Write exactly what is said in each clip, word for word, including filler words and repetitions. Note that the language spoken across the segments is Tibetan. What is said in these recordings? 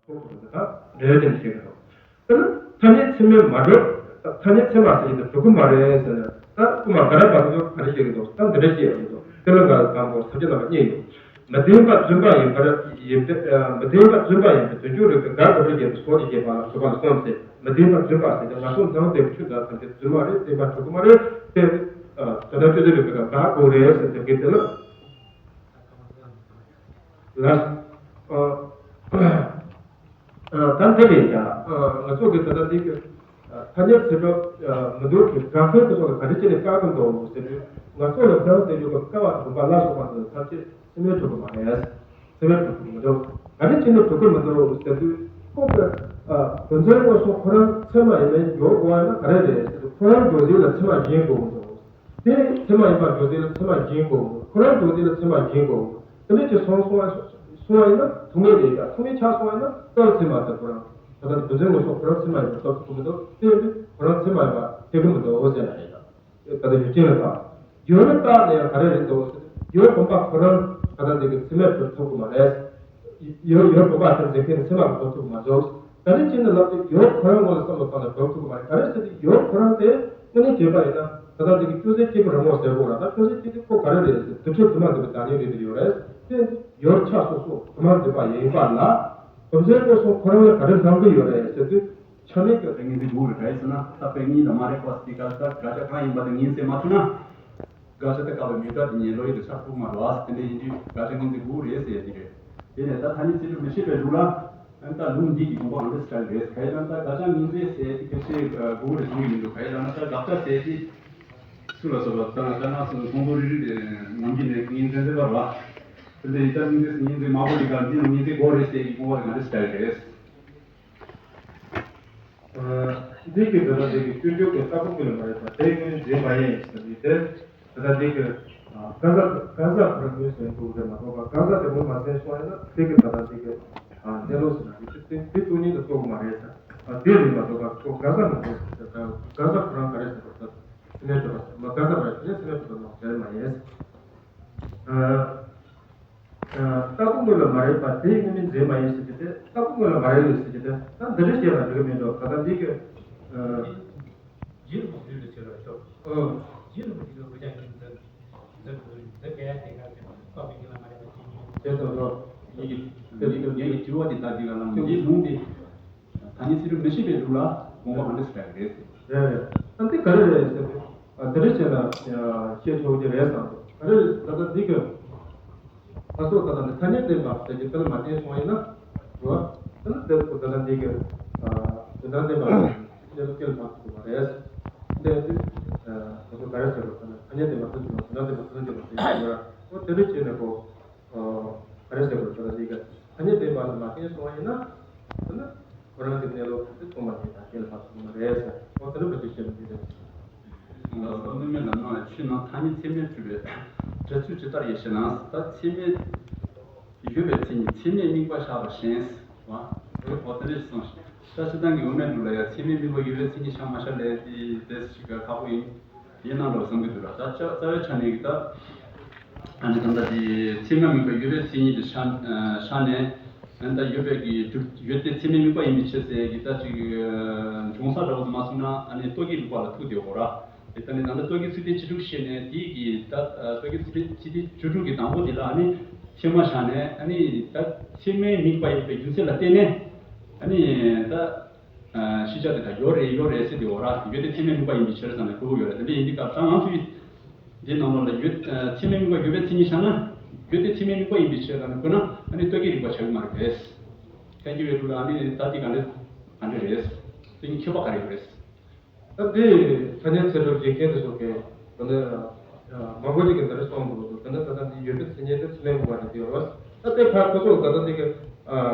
འབྲེལ་ཡོད་དེ་ནས་བཤད་ཀྱི་འདུག་དེ་ནི་ཐ་སྙད་ཚད་མས་མ་གྲུབ། ཐ་སྙད་ཚད་མ་ཟེར་གྱི་འདུག་གྲུབ་ཀྱི་མ་རེད་ཟེར་ནས། ད་དབུ་མ་དགའ་རབ་པ་ཚོས་ག་རེ་བཤད་ཀྱི་འདུག་ད་འདི་འདྲ་བཤད་ཀྱི་འདུག་དེ་ལ་ང་དང་པོ་ས་བཅད་རྣམ་པ་གཉིས་ཡོད། མི་ལྡན་པ་བརྫུན་པ་ཡིན་པར་ཡིན་པའི། མི་ལྡན་པ་བརྫུན་པ་ཡིན་པའི་དོན་བྱུང་རིགས་ཀྱི་དགག་སྒྲུབ་ལས་བརྒྱད་པའི་ཟོག་གི་བརྒྱད་པ་ལ་སོགས་པ་ལ་གསུངས་ཏེ། མི་ལྡན་པ་བརྫུན་པ་ཟེར་ཏེ། ངན་སོང་ནང་དེ་ཆོས་དང་ཐམས་ཅད་རྫུན་མ་རེད། བདེན་པ་གྲུབ་ཀྱི་མ་རེད། དེ་དོན་དམ་དཔྱོད་བཟོད་རིགས་ཀྱི་དགག་དགོས་རེད་ཟེར་ཏེ། གལ་ཏེ་ལ། ལ། ཨ། ཨ། ད་འདི་ལས་ཀྱང་། ཨ། ང་ཚོ་གི་ད་ལྟ་འདི་གི། ཨ། ཐ་སྙད་ཚིག་གྲོགས། ཨ། མི་འདུག་གི་དགག་དཔེ་དེ་ཚོ་ལ་ག་རེ་བྱས་ནས་བཀག་གི་འདུག་ཟེར་དུས། ང་ཚོ་ལ་དོན་དེ་ཡོད་པ་བཀག་པ་དང་བུམ་པ་ལ་སོགས་པ་དེ་ཚོ་ཐམས་ཅད་ཚད་མས་གྲུབ་ཀྱི་མ་རེད། ཚད་མས་གྲུབ་ཀྱི་མི་འདུག་ག་རེ་བྱས་ནས་གྲུབ་ཀྱི་མི་འདུག་ཟེར་དུས། ཁོ་གི། ཨ། དོན་ཚན་དངོས་སུ་ཁོ་རང་ཚད་མ་ཡིན་པའི་འཇོག་དགོས་པ་ཡིན་ན་ག་རེ་རེད་ཟེར་དུས། ཁོ་རང་འཇོག་རྒྱུ་ལ་ཚད་མ་འཛིན་དགོས་ཀྱི་འདུག་དེ་ཚད་མ་ཡིན་པར་འཇོག་དེ་ལ་ཚད་མ་འཛིན་དགོས། ཁོ་རང་འཇོག་དེ་ལ་ཚད་མ་འཛིན་དགོས། དེ་འདྲ་ཅིག་སོང་སོང་བ་སོང་བ་ཡིན་ན་ཐུག་མེད་རེད་ཀྱང་། ཐུག་མེད་ཆགས་སོང་བ་ཡིན་ན་རྩ་བ་ཚད་མ་དེ་ཁོ་རང་། ད་ལྟ་དོན་ཚན་དངོས་སུ་ཁོ་རང་ཚད་མ་ཡིན་པར་རྟོགས་ཐུབ་ཀྱི་མི་འདུག་དེ་ཡིན་དུས་ཁོ་རང་ཚད་མ་ཡིན་པར་ཐེག་གི་མི་འདུག་ཟེར་ན་རེད་ཀྱང་། ད་ལྟ་ཡུལ་ཅན་ལ་བརྟག་ཡུལ་ལ་བརྟག་ནས་ཡང་ག་རེ་རེད་འདུག་ཟེར་ན། ཡུལ་བུམ་པ་ཁོ་རང་ད་ལྟ་འདི་གི་ཚད་མས་གྲུབ་ཐུབ་ཀྱི་མ་རེད། ཡུལ་ཡུལ་བུམ་པ་དེ་འཛིན་མཁན་ཚད་མས་གྲུབ་ཐུབ་ཀྱི་མ་འདུག་ག་རེ་བྱས་ནས་ལབ་དུས་ཡུལ་ཁོ་རང་ངོས་ལ་བསམ་བློ་བཏང་ནས་གྲུབ་ཐུབ་ཀྱི་མ་རེད། ག་རེ་ཟེར་དུས་ཡུལ་ཁོ་རང་དེ་དངོས་གནས་བྱས་པ་ཡིན་ན། ད་ལྟ་འདི་གི་ཅུང་ཟད་སྐྱེས་བུ་རང་ངོ་ཟེར་དགོས་ར། ད་ཅུང་ཟད་སྐྱེས་དུས་ཁོ་ག་རེ་རེད་ཟེར། དུར་ཁྲོད་དུ་མ་འདུས་པའི་བདག་ཉིད་རེད་དེ་ཡོད་རེད་དེ། ཡུལ་ཆགས་སོ་སོ་དུ་མ་འདུས་པ་ཡིན་པ་ལ། དོན་ཚན་དངོས་སུ་ཁོ་རང་ལ་ག་རེ་སྣང་གི་ཡོད་རེད་ཟེར་དུས། ཆ་མེད་ཀྱི་ངོས་འཛིན་དགོས་རེད། ག་རེ་ཟེར་ན་ད་དཔེ་གཉིས་ལ་མ་རེད་པ་སི་ག་ད་དགག་བྱ་གང་ཡིན་པ་དེ་ངོས་འཛིན་མ་ཐུབ་ན། དགག་བྱ་དེ་བཀག་པའི་མིང་གྲགས་དེ་ཉན་ལོ་ཡི་དེ་ཆགས་ཐུབ་མ་རེད་བ། དེ་འདྲ་ཡིན་དུས་དགག་བྱ་ངོས་འཛིན་དགོས་རེད་ཟེར་ཡ་དེ་རེད། དེ་ནས་ད་ཐ་སྙད་ཚིག་གྲོགས་མི་ཤེས་པའི་ལུགས་ལ། ཨ་ནི་ད་ལུགས་འདི་གི་དགོངས་པ་གང་འདྲ་ཞིག་རེད། ག་ཡིན་ན་ད་དགག་བྱ་ངོས་འཛིན་ཟེར་ཡ་དེ་གལ་ཆེ་དགོས་རེད་བསམ་གྱི་མི་འདུག་ག་ཡིན་ན་ད་དགག་བྱ་ཟེར་ཡ་དེ་སུ་ལ་སོགས་པ་ད་ད་ང་ཚོ་མཐོང་ཐོས་རིག་རིག་དེ་ནམ་རྒྱུན་ནས་ངོས་འཛིན་མཛད་པ་རེད་བ། དེ་འདྲ་ཡིན་ད་ངོས་འཛིན་ངོས་འཛིན་མ་དགོས་རིགས་ག་འདི་ངོས་འཛིན་དགོས་རེད་ཟེར་ཡ་གི་དགོངས་པ་དེ་གང་འདྲ་ཞིག་རེད། འདི་གི་ད་ལྟ་འདི་གི་སྤྱོད་འཇུག་གི་ལྟ་བུ་ཀུན་ལ་མ་རེད་པ། དེ་ཀུན་འཛིན་པ་ཡིན་ཟེར་ནི་དེ། ད་ལྟ་འདི་གི་ག་ས་ག་ས་ཁོ་རང་ཀུན་ཟེར་འདུག་རེད་མ་གཏོགས་པ། ག་ས་དེ་མོ་མ་ཟིན་སོང་ཡིན་ན་དེ་གི་ད་ལྟ་འདི་གི་གནས་ལུགས་ཟེར་ན་འདི་ཚོ་དེ་དེ་ཚོ་གཉིས་དང་གཅིག་པ་མ་རེད་ཟེར། དེ་རེད་མ་གཏོགས་པ་ཁོ་ག་ས་མ་ཟིན་ཟེར། ད་ག་ས་ཁོ་རང་ག་རེ་ཟེར་བ་ད་ཚད་མས་གྲུབ་པ་མ། ག་ས་མ་རེད་དེ་ཚད་མས་གྲུབ་པ་མ་ཟེར་མ་ཡིན། ལྟ་བུ་དངོས་ལ་མ་རེད་པ། དེའི་དངོས་མིང་འཛིན་མ་ཡིན་ཟེར་གྱི་དེ། ལྟ་བུ་དངོས་ལ་མ་རེད་ཟེར་གྱི་དེ། ད་འདི་འདྲ་བཤད་ན་འགྲིག་གི་མི་འདུག་ད་ལྟ་འདི་གི། ཨ། རྗེ་རིན་པོ་ཆེ་ལ་བྱེད་རོགས་ཤོག་ཨ། རྗེ་རིན་པོ་ཆེ་ལ་བུ་ཅག་གིས་འཛིན་འཛིན་དགོས་འཛིན་ག་ཡ་དེ་ག་ཟེར་ན་རྟོགས་པའི་རྒྱུད་ལ་མ་རེད་པ་ཅི་ཡིན། དེ་ཚོ་རོ། ངེད་ཀྱི་ངེད་ཀྱི་དྲི་བ་དེ་ལྟ་འདི་ག་ལ་འདི་ལུང་དེ། ད་ནི་ཚིག་གྲོགས་མི་ཤེས་པའི་ལུགས་ལ་དགོངས་པ་གང་འདྲ་ཞིག་རྒྱག་གི་རེད། རེད་རེད། ད་འདི་ག་རེ་རེད་ཟེར་ཏེ། ཨ། འདི་རེད་བྱས་ན་བཤད་ཆོག་གི་རེད་བསམ་འདུག་ག་རེ་རེད། ད་ལྟ་འདི་གི་ང་ཚོ་ད་ལྟ་འདི་ཐ་སྙད་བདེན་པ་ཟེར་གྱི་དེ་ལ་མ་བརྟེན་སོང་ཡིན་ན། རེད་བ། ད་ནི་དེ་ད་ལྟ་འདི་གི། ཨ། དོན་དམ་བདེན་པ་ཟེར་གྱི་དེ་ལ་སྐྱེལ་མ་ཐུབ་པ་རེད། འདི་ཨ་ང་ཚོ་ག་རེ་ཟེར་དགོས་ཟེར་ན་ཐ་སྙད་བདེན་པ་ཐོན་གྱི་ཡོད། དོན་དམ་བདེན་པ་ཐོན་གྱི་ཡོད་ཟེར་གྱི་ཡོད་ར། འོ་དེ་འདྲ་བྱས་ན་ཁོ། ཨོ། ག་རེ་ཟེར་དགོས་རེད། ད་ལྟ་འདི་ག་ཐ་སྙད་བདེན་པ་ལ་མ་བརྟེན་སོང་བ་ཡིན་ན། འདི་ནི་ཁོ་རང་གི་གནས་ལུགས་དེ་སྟོང་པ་ཉིད་དང་གཏན་ལ་ཕབ་ཐུབ་ཀྱི་མ་རེད་ཟེར། ཨོ་དེ་ནི་བོད་ཀྱི་བཤད་པ་འདི་རེད། ལགས་སོ། དངོས་མེད་ལ་སྣང་བའི་ཆོས་རྣམས་ཐ་སྙད་ཚད་མས་གྲུབ་པའི་འབྲས་ཚུལ་ཇི་ལྟར་ཡིན་ཞེ་ན། ད་ཚད་མས་ཡོད་པའི་མཚན་ཉིད་ཚད་མས་དམིགས་པ་བཞག་པ་གཞན་བ། ཨོ་དེ་འདྲ་ཞིག་གསུངས་ཤིང་། ད་སྤྱིར་བཏང་གི་དབུ་མའི་ལུགས་ལ་ཡང་ཚད་མས་དམིགས་པ་ཡོད་པའི་མཚན་ཉིད་བཞག་མ་བཞག་ལས་དེ་དེ་ཞིག་ཁག་པོ་ཡིན། ཡིན་ནམ་ལོ་བསམ་གྱི་འདུག་ལ། ད་ཆ་རྩ་བའི་ཆ་ནས་ཀྱི་ད། ཨ་ནི་ད་ལྟ་དེ་ཚད་མས་དམིགས་པ་ཡོད་པའི་མཚན་ཉིད་དེ་ཆ་ཆ་ནས། ཨ་ནི་ད་ཡོད་པའི་གི་གྲུབ་ཡོད་དེ་ཚད་མས་དམིགས་པ་ཡིན་པའི་ཕྱིར་ཟེར་གྱི་ད་ཅིག་འབྱུང་ས་འདྲ་བོ་དུ་མ་སོང་ན། ཨ་ནི་རྟོག་གེའི་རིགས་པ་ལ་ཐུག་བསྡད་ཡོད་ར། དེ་ལྟ་ནི་ད་ལྟ་རྟོག་གེའི་ཚིག་དོན་བཅུ་དྲུག་བཤད་ནས་དེའི་གི་ད་རྟོག་གེའི་ཚིག་དོན་བཅུ་དྲུག་གི་དང་པོ་དེ་ལ་ཨ་ནི་ཚད་མ་བཞག་ནས། ཨ་ནི་ད་ཚད་མས་དམིགས་པ་ཡིན་པའི་རྒྱུ་མཚན་ལ་བརྟེན་ནས་ཨ་ནི་ད། ཤེས་བྱ་དེ་དག་ཡོད་རེད་ཡོད་རེད་ཟེར་དེ་འོ་ར། ཡོད་དེ་ཚད་མས་དམིགས་པ་ཡིན་པའི་ཕྱིར་ཟེར་ནས་གོ་གི་ཡོད་རེད། དེ་འདྲ་ཡིན་དུས་སྐབས་ད་ང་ཚོ་ཡི་འདི་ནང་ལོགས་ལ་ཡོད། ཚད་མས་དམིགས་པ་ཡོད་པའི་མཚན་ཉིད་བཞག་ན། ཡོད་དེ་ཚད་མས་དམིགས་པ་ཡིན་པའི་ཕྱིར་ཟེར་ནས་གོ་ན་ཨ་ནི་རྟོག་གེའི་རིགས་པ་ཆགས་ཀྱི་མ་རེད་པས། ཐལ་འགྱུར་བའི་ལུགས་ལ་ཨ་ནི་ད་འདི་ག་འདྲ་ག་འདྲ་རེད། དེ་གཉིས་ཁྱད་པར་ག་རེ་ཡོད་རེད། ད་འདི་ཐ་སྙད་ཚིག་གྲོགས་དགེ་རྒན་དེ་ཚོ་གིས་ད་ནི་མང་པོ་ཅིག་གིས་འདི་འདྲ་གསུངས་འདུག་ད་ནི་ད་ལྟ་འདི་ཡོད་པའི་མཚན་ཉིད་དེ་ཚད་མས་དམིགས་པ་རེད་དེ་ཡོད་རེད། ད་དེ་ཕར་ཁོ་ཚོ་ད་ལྟ་འདི་གི་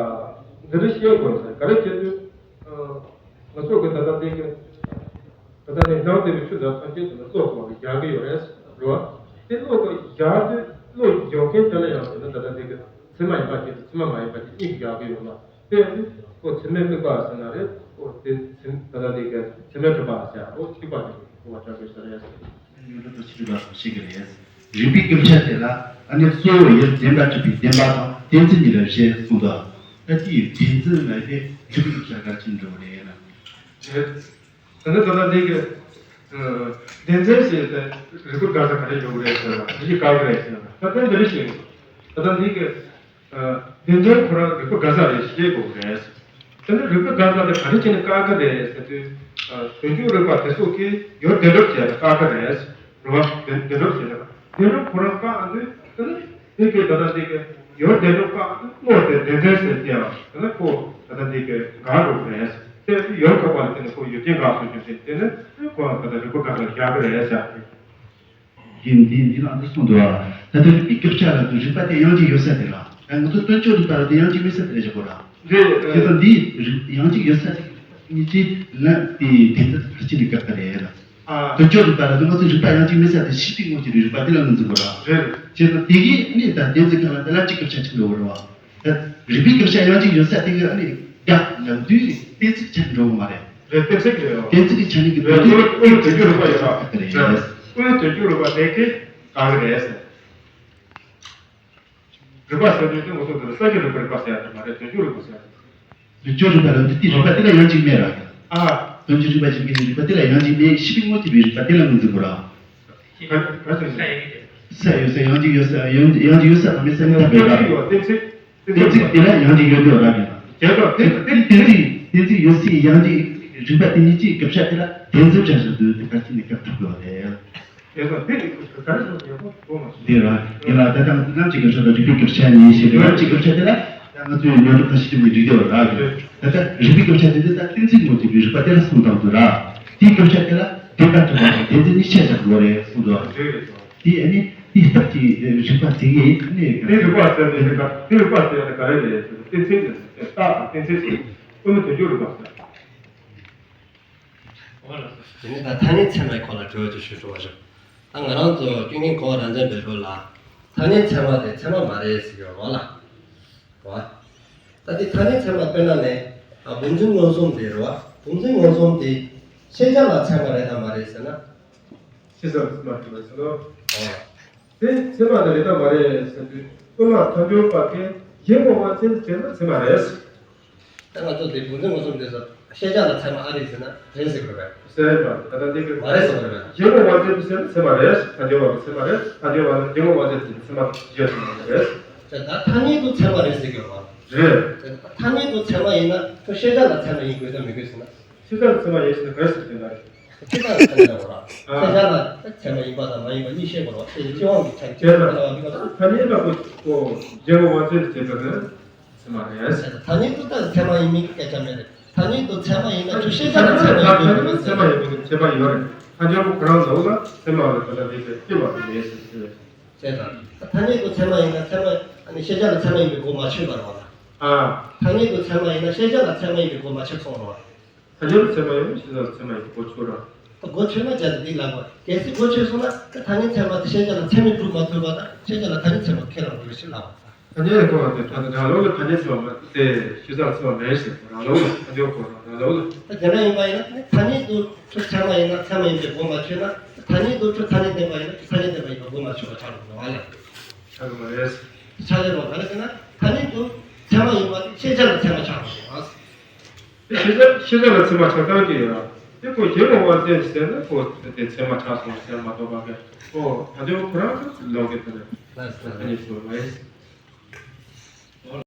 འདི་འདྲ་བཤད་དགོས་ཟེར། ག་རེ་བྱེད་དུས། ང་ཚོ་གི་ད་ལྟ་འདི་གི་ད་ལྟ་ནི་སྣང་བ་བདེ་བའི་ཆོས་དང་ཐམས་ཅད་དུ་ནི་བློ་གོ་བ་རྒྱག་གི་ཡོད་རེད། རེད་བ། དེ་བློ་གོ་རྒྱག་དུས་བློ་སྦྱོང་མཁན་དེ་ལ་ཡང་དེ་ནི་ད་ལྟ་འདི་གི་ཚད་མ་ཡིན་པ་ཅིག་དང་ཚད་མ་མ་ཡིན་པ་ཅིག་གཉིས་རྒྱག་གི་ཡོད་ལ། དེ་ཁོ་ཚད་མས་དམིགས་པ་ཟེར་ན་རེད། ཁོ་དེ་ཚད་ད་ལྟ་འདི་གི་ཚད་མས་གྲུབ་པ་ཟེར་ཡ་ཁོ་གཅིག་པ་དེ་གོ་བ་རྒྱག་དགོས་ས་རེད། ཡོད་འགྲོ་དུ་ཕྱིར་འབྲས་སོགས་བཤད་ཀྱི་རེད། རིགས་པའི་ཀུན་ཆ་དེ་ལ་ཨ་ནི་གཙོ་བོ་ཡུལ་བདེན་པར་གྲུབ་པའི་བདེན་པ་དང་གཏན་ཚིགས་གཉིས་ལ་བཞེད་གསུངས་འདུག་ད་ཅི་བདེན་འཛིན་ལ་དེ་རིགས་པའི་བྱ་དགའ་ཅི་འགྲོ་རེད་ལ། རེད། ད་ནི་ད་ལྟ་འདི་གི་བདེན་འཛིན་ཞེས་ཏེ་རིགས་པ་དགག་ས་ག་རེ་ཡོད་རེད་ཟེར་བ། རིགས་དགག་གི་རེད་ཟེར་བ། ད་ལྟ་འདི་རེད་ཞེས། ད་ལྟ་འདི་གི་བདེན་འཛིན་ཁོ་རང་རིགས་པ་དགག་ས་རེད་ཞེས་དགོས་རེད། དེ་ནི་རིགས་པ་དགག་ས་དེ་ག་རེ་བྱས་ནས་བཀག་གི་རེད་ཟེར་དུས། དོན་འཇུག་རིགས་པ་དེ་ཚོ་གིས་ཡུལ་བདེན་གྲུབ་བྱས་ནས་བཀག་གི་རེད། རེད་བ། བདེན་བདེན་གྲུབ་བྱས་ནས་བདེན་གྲུབ་ཁོ་རང་བཀག་དུས་དེ་ནི་དེ་གའི་ད་ལྟ་དེ་གའི་ཡུལ་བདེན་གྲུབ་བཀག་དུས་དངོས་དེ་བདེན་འཛིན་ཟེར་ཏེ་ཡང་དེ་ནི་ཁོ་ད་ལྟ་དེ་གའི་འགག་འགྲོ་གི་རེད། དེ་ཡུལ་བཀག་པ་ལ་བརྟེན་ནས་ཁོ་ཡུལ་ཅན་འགག་སོང་རྒྱུ་མཚན་དེ་ནི་ཁོ་རང་ད་ལྟ་རིགས་པ་དགག་ས་རྒྱག་གི་རེད་ཟེར། འདི་འདི་འདི་ནང་དུ་གསུངས་འདུག་བ། ད་ལྟ་རིགས་པའི་བཀག་ཆ་ལ་རིགས་པ་དེ་ཡང་གཅིག་ཡོད་ས་དེ་ལ། ད་ང་ཚོ་སྟོན་ཕྱོགས་རིགས་པ་ལ་དེ་ཡང་གཅིག་མེད་ས་དེ་ལ་བཞག་གོ་ར། རེད། དེ་དང་འདི་རིགས་ཡང་གཅིག་ཡོད་ས་དེ་གཉིས་ཀྱི་ལ་དེ་དེ་ཚོ་ཕར་ཕྱིན་ནས་བཀག་པ་རེད་ལ། ཨ། སྟོན་ཕྱོགས་རིགས་པ་ལ་ང་ཚོ་རིགས་པ་ཡང་གཅིག་མེད་ས་དེ་ཤེས་པའི་དངོས་ཀྱི་རིགས་པ་དེ་ལ་ངོས་འཛིན་དགོས་ར། རེད། བྱས་ཙང་དེ་གིས་ནི་ད་བདེན་འཛིན་གང་ལ་དེ་ལ་གཅིག་བཀག་ཆ་ཆགས་འགྲོ་གི་རེད་བ། ད་རིགས་པའི་བཀག་ཆ་ཡང་གཅིག་ཡོད་ས་དེ་ག་ནི་རྒྱ་ནང་དུས་ཀྱི་གཏན་ཚིགས་ཆགས་འགྲོ་གི་མ་རེད། རེད། གཏན་ཚིགས་རེད། གཏན་ཚིགས་ཀྱི་ཆ་ནས་ཀྱི་རེད། དངོས་དོན་འཇུག་རིགས་པ་ཡོད་ས་རེད། རེད། དངོས་དོན་འཇུག་རིགས་པ་དེ་གི་གང་རེད་ཟེར། རིགས་པ་ཟེར་དུས་དེ་ང་ཚོ་འདིར་གསལ་བྱེད་རིགས་པ་རིགས་པ་ཟེར་ཡ་དེ་མ་རེད། དོན་འཇུག་རིགས་པ་ཟེར་ཡ་དེ། དོན་འཇུག་རིགས་པ་ལ་འདི་དེ་རིགས་པ་དེ་ལ་ཡང་གཅིག་མེད་ར། ཨ། དོན་འཇུག་རིགས་པ་ཞིག་གི་རིགས་པ་དེ་ལ་ཡང་གཅིག་མེད། ཤེས་པའི་དངོས་ཀྱི་རིགས་པ་དེ་ལ་ངོས་འཛིན་དགོས་ར། ག་ག་ཟེར་ས་ཡོད་ས་ཡང་གཅིག་ཡོད་ས་ཡང་ཡང་གཅིག་ཡོད་ས་དང་མེད་ས་གཉིས་ཐབས་མེད་ར། གཏན་ཚིགས་དེ་ལ་ཡང་གཅིག་ཡོད་དེ་ར་ཡིན་ལ། རྒྱལ་ཁབ་དེ་དེ་གཏན་ཚིགས་གཏན་ཚིགས་ཡོད་སའི་ཡང་གཅིག་རིགས་པ་དེ་གཉིས་ཀྱི་བཀག་ཆ་དེ་ལ་དོན་འཛིན་བྱ་བཞིན་དུ་དེ་ག་ཅི་ནས་བཀག་ཐུབ་དགོས་པ་རེད། དེ་ཚོ་དེ་ག་རེ་བཟོ་ཡག་པོ་གོ་མ་སོང་། དེ་ར་ཡིན་ལ། ད་ལྟ་ང་ཚོ་ནམ་གཅིག་གི་ཆོག་ད་རིགས་པའི་བཀག་ཆ་ནི་ཞེས་པའི་ནམ་གཅིག་བཀག་ཆ་དེ་ལ་ད་ང་ཚོས་ཉོན་སྒྲུབ་ཁ་ཤས་ཀྱི་མི་འགྲིག་དེ་བ་ར། ད་ལྟ་རིགས་པའི་བཀག་ཆ་དེ་དེ་ད་གཏན་ཚིགས་ངོས་ཀྱི་རིགས་པ་དེ་ལ་གསུངས་དང་དུ་ར། དེའི་བཀག་ཆ་དེ་ལ་དེ་ལྟར་དུ་མ་རེད། དེ་ཚེ་ནི་ཤེས་བྱ་དགོས་རེད་གསུངས་དུ། དེ་ཨ་ནི་དེའི་སྟབས་ཀྱིས་རིགས་པ་དེ་ཡིན་ནི། དེ་རིགས་པ་ཟེར་ནས་དེ་ག་དེ་རིགས་པ་ཟེར་ནས་ག་རེ་རེད་ཟེར་ན་གཏན་ཚིགས་ཟེར་ནས་རྟགས་དང་གཏན་ཚིགས་ཟེར་དངོས་མེད་དོན་འཇུག་རིགས་པ་ཟེར། དེ་ནས་ད་ཐ་སྙད་ཚད་མའི་སྐོར་ལ་དྲི་བ་ཅིག་ཞུ་ཆོག་པ་ཞིག་ད་ང་རང་ཚོ་དཀོན་མཆོག་གོ་བ་རང་བཙན་པའི་རོ་ལ་ཐ་སྙད་ཚད་མ་དེ་ཚད་མ་མ་རེད་ཟེར་གྱི་ཡོད་རེད་བ་ལ། རེད་བ། ད་དེ་ཐ་སྙད་ཚད་མ་དཔེར་ན་ནས་ཨ་བུམ་འཛིན་མངོན་སུམ་དེ་རེད་བ། བུམ་འཛིན་མངོན་སུམ་དེ་ཤེས་བྱ་ལ་ཚད་མ་རེད་དམ་མ་རེད་ཟེར་ན། ཤེས་བྱ་ལ་ཚད་མ་རེད་ཟེར་ན། ཨོ། དེ་ཚད་མ་དེ་རེད་དམ་མ་རེད་ཟེར་དུས་དངོས་མ་ཐལ་འགྱུར་བ་དེ་རྒྱལ་བ་དབང་བཙན་དེ་ཚད་མ་ཚད་མ་རེད། ད་ང་ཚོ་དེ་བུམ་འཛིན་མངོན་སུམ་དེ་ཚོ་ཤེས་བྱ་ལ་ཚད་མ་ཨ་རེད་ཟེར་ན་རེད་ཟེར་དགོས་པས། ཟེར་བ་ད་ལྟ་འདི་གི་མ་རེད་ཟེར་དགོས་པས། རྒྱལ་བ་དབང་བཙན་དེ་ཚད་མ་ཚད་མ་རེད། ཐལ་འགྱུར་བ་གི་ཚད་མ་རེད། ཐལ་འགྱུར་བ་ནི་རྒྱལ་བ་དབང་བཙན་དེ་ཚད་མ་རྒྱལ་ཚད་མ་རེད། ད་ད་ཐ་སྙད་དུ་ཚད་མ་རེད་ཟེར་གྱི་ཡོད་པ། རེད། ད་ཐ་སྙད་དུ་ཚད་མ་ཡིན་ན་ཁོ་ཤེས་བྱ་ལ་ཚད་མ་ཡིན་དགོས་དམ་མི་དགོས་ཟེར་ན། ཤེས་བྱ་ལ་ཚད་མ་ཡིན་ཟེར་ན་ག་རེ་ཟེར་དེ་ན་རེད། ཤེས་བྱ་ལ་ཚད་མ་ཡིན་དགོས་ར། ཨ། ཤེས་བྱ་ལ་ཚད་མ་ཡིན་པ་དང་མ་ཡིན་པ་གཉིས་ཤེས་དགོས་ར། དེ་ནི་སྤྱི་དབང་གི་ཆ་ནས་ཤེས་བྱ་ལ་བ་མི་དགོས་ན། ཐ་སྙད་ལ་ཁོ་ཁོ་རྒྱལ་བ་དབང་བཙན་དེ་ཚད་མ་རེད། ད་ཐ་སྙད་དུ་ད་ཚད་མ་ཡིན་མིན་གྱི་སྐད་ཆ་མེད་རེད། ཐ་སྙད་དུ་ཚད་མ་ཡིན་ན་ཁྱོད་ཤེས་བྱ་ལ་ཚད་མ་ཡིན་དགོས་རེད། ཚད་མ་ཡིན་དགོས་ཁྱད་པར་ཡོད་རེད། ཐལ་འགྱུར་བ་ཁོ་རང་ལ་འོ་ལ་ཚད་མ་རེད། ད་ལྟ་དེ་གས་སྐྱེ་བ་དེ་མེད་ཟེར་ཟེར། བྱས་ཙང་ཐ་སྙད་དུ་ཚད་མ་ཡིན་ན་ཚད་མ་ཨ་ནི་ཤེས་བྱ་ལ་ཚད་མ་ཡིན་པའི་གོ་མ་ཆོད་པ་རེད་བ་ལ། ཨ། ཐ་སྙད་དུ་ཚད་མ་ཡིན་ན་ཤེས་བྱ་ལ་ཚད་མ་ཡིན་པའི་གོ་མ་ཆོད་སོང་རེད་བ། ཐལ་འགྱུར་བ་ཚད་མ་ཡིན་ན་ཤེས་བྱ་ལ་ཚད་མ་ཡིན་པའི་གོ་ཆོད་རེད། གོ་ཆོད་ན་བྱས་ཙང་འདི་ལབ་དགོས། གལ་སྲིད་གོ་ཆོད་སོང་ན་ད་ཐ་སྙད་ཚད་མ་དེ་ཤེས་བྱ་ལ་ཚད་མས་སྒྲུབ་མ་ཐུབ་པ་དང་ཤེས་བྱ་ལ་ཐ་སྙད་ཚད་མ་ཁས་བླངས་དགོས་ཞེས་ལབ་པ། ཐ་སྙད་གོ་བ་དེ་ད་ལྟ་རང་ལུགས་ལ་ཐ་སྙད་ཚད་མ་དེ་ཤེས་བྱ་ལ་ཚད་མ་མེད་ཟེར། རང་ལུགས་ལ་ཐལ་འགྱུར་བ་ཁོ་རང་རང་ལུགས་ལ། ད་དེ་འདྲ་ཡིན་པ་ཡིན་ན་ཐ་སྙད་དུ་ཁྱོད་ཚད་མ་ཡིན་ན་ཚད་མ་ཡིན་པའི་གོ་མ་ཆོད་ན། ཐ་སྙད་དུ་ཁྱོད་ཐ་སྙད་བདེན་པ་ཡིན་ན་ཁྱོད་ཐ་སྙད་བདེན་པ་ཡིན་པའི་གོ་མ་ཆོད་པ་ཆགས་འགྲོ་གི་རེད་བ་ལ། ཆགས་ཀྱི་མ་རེད། ཆགས་ཀྱི་རེད་བ། ག་རེ་ཟེར་ན་ཐ་སྙད་དུ་ཚད་མ་ཡིན་པ་དེ་ཤེས་བྱ་ལ་ཚད་མ་ཆགས་འགྲོ་གི་རེད་བ། དེ་ཤེས་བྱ་ཤེས་བྱ་ལ་ཚད་མ་ཆགས་སྟངས་ཀྱི་ཡོད་ར། དེ་ཁོ་རྒྱལ་བ་དབང་བཙན་ཟེར་ན་ཁོ་དེ་ཚད་མ་ཆགས་སོང་ཟེར་མ་གཏོགས་པ་གི་ཁོ་ཐལ་འགྱུར་བ་ཁོ་རང་ཚོ་ལོག་གི་དེ་རེད། ལགས་སོ། ཐ་སྙད་ཚད་མ་ཡིན།